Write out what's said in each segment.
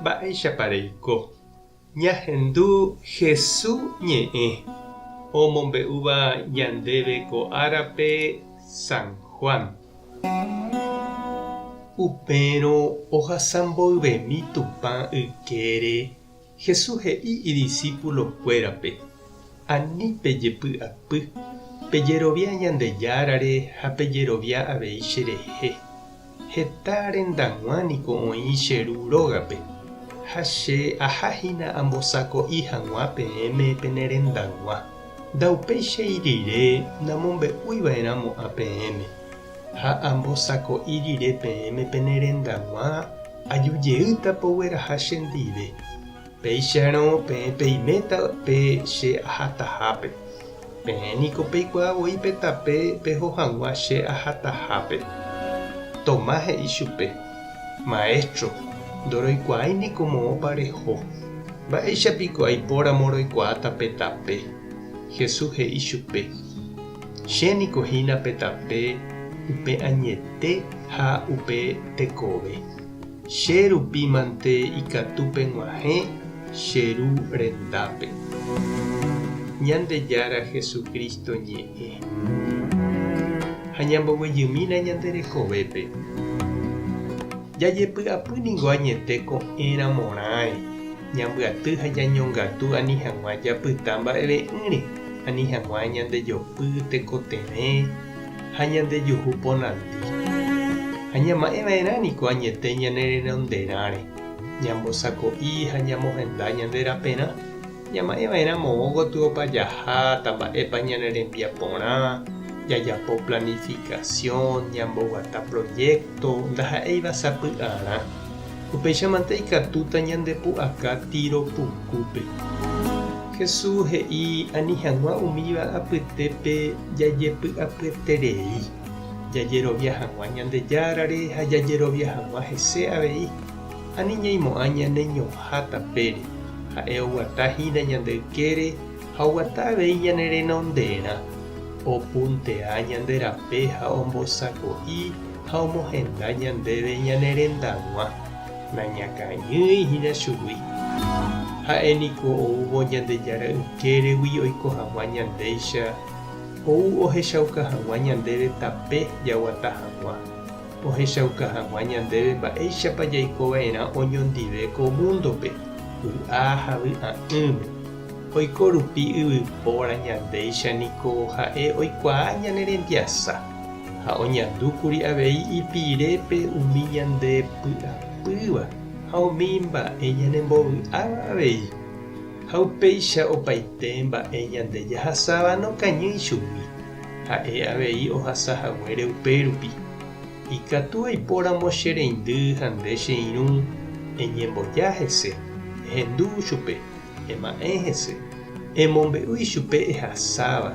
Mba'éichapa reiko? Ñahendu Hesu ñe'ẽ omombe'úva ñandéve ko árape San Juan. Upérõ ohasa mboyvemi Tupã ykére, Jesús he'i idisípulokuérape, Ani pejepy'apy, pejerovia Ñandejárare ha pejerovia avei cherehe. Heta rendag̃ua niko oĩ che Ru rógape, ha che aha hína ambosako'i hag̃ua peẽme pene rendag̃ua. Ndaupéichai rire namombe'úi va'erã mo'ã peẽme, ha ambosako'i rire peẽme pene rendag̃ua aju jeýta pogueraha chendive. Péicharõ peẽ peiméta pe che ahatahápe. Peẽ niko peikuaa voi pe tape peho hag̃ua che ahatahápe. Tomás he'i chupe, Maestro, ndoroikuaái niko moõpa reho. Mba'éicha piko aipóramo roikuaáta pe tape? Jesús he'i chupe, Che niko hína pe tape, upe añete ha upe tekove. Che rupi mante ikatu peg̃uahẽ che Ru rendápe. Ñandejára Jesucristo ñe'ẽ. Ha ñamboguejymína ñande rekovépe. Jajepy'apy ningo añete ko'ẽramorãe, ñambyaty ha ñañongatu ani hag̃ua japyta mba'eve'ỹre, ani hag̃ua ñandejopy tekotevẽ, ha ñandejuhu ponandi. Ha ñama'ẽ va'erã niko añete ñane renonderãre, ñambosako'i ha ñamohenda ñande raperã, ñama'ẽ va'erã moõ gotyopa jaháta mba'épa ñane rembiaporã, jajapo planificación, ñamboguata proyecto ndaha'éiva sapy'arã. Upéichamante ikatúta ñandepu'aka tiro pukúpe. Jesús he'i ani hag̃ua umíva apytépe jajepy'apyeterei, jajerovia hag̃ua Ñandejárare ha jajerovia hag̃ua hese avei, ani ñaimo'ã ñaneñoha tapére, ha'e oguata hína ñande ykére ha oguata avei ñane renonderã, opuntea ñande rape ha ombosako'i ha omohenda ñandéve ñane rendag̃ua, nañakañýi hína chugui. Ha'e niko oúvo Ñandejára ykéregui oiko hag̃ua ñandéicha, ou ohechauka hag̃ua ñandéve tape jaguata hag̃ua, ohechauka hag̃ua ñandéve mba'éichapa jaiko va'erã oñondive ko múndope, vy'a ha vy'a'ỹme. Oiko rupi yvypóra ñandéicha niko ha'e oikuaa ñane rembiasa. Ha oñandúkuri avei ipirépe umi ñande py'apýva ha umi mba'e ñanembovy'áva avei. Ha upéicha opaite mba'e ñande jahasáva nokañýi chugui, ha'e avei ohasa haguére upérupi. Ikatu aipóramo che reindy ha nde che irũ eñemboja hese, ehendu chupe. Ema'ẽ hese, emombe'u ichupe ehasáva,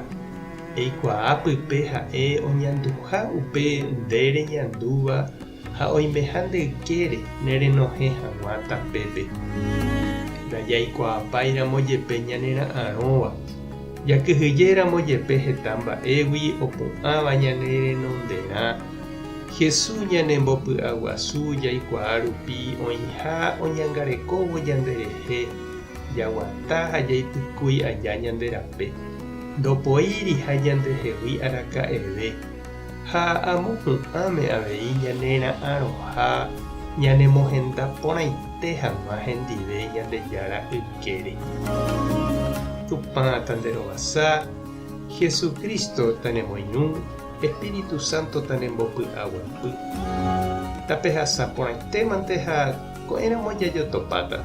eikuaa pype ha'e oñanduha upe nde reñandúva ha oimeha nde ykére ne renohẽ hag̃ua tapépe. Ndajaikuaapáiramo jepe ñanera'arõva, jakyhyjéramo jepe heta mba'égui opu'ãva ñane renonderã, Jesús ñanembopy'aguasu jaikuaa rupi oĩha oñangarekóvo ñanderehe jaguata ha jaipykúi aja ñande rape, ndopoíriha ñandehegui araka'eve, ha amo hu'ãme avei ñanera'arõha ñanemohenda porãite hag̃ua hendive Ñandejára ykére. Tupã tanderovasa, Jesucristo tanemoirũ. Espíritu Santo tanembopy'aguapy. Tapehasa porãitémante ha ko'ẽramo jajotopáta.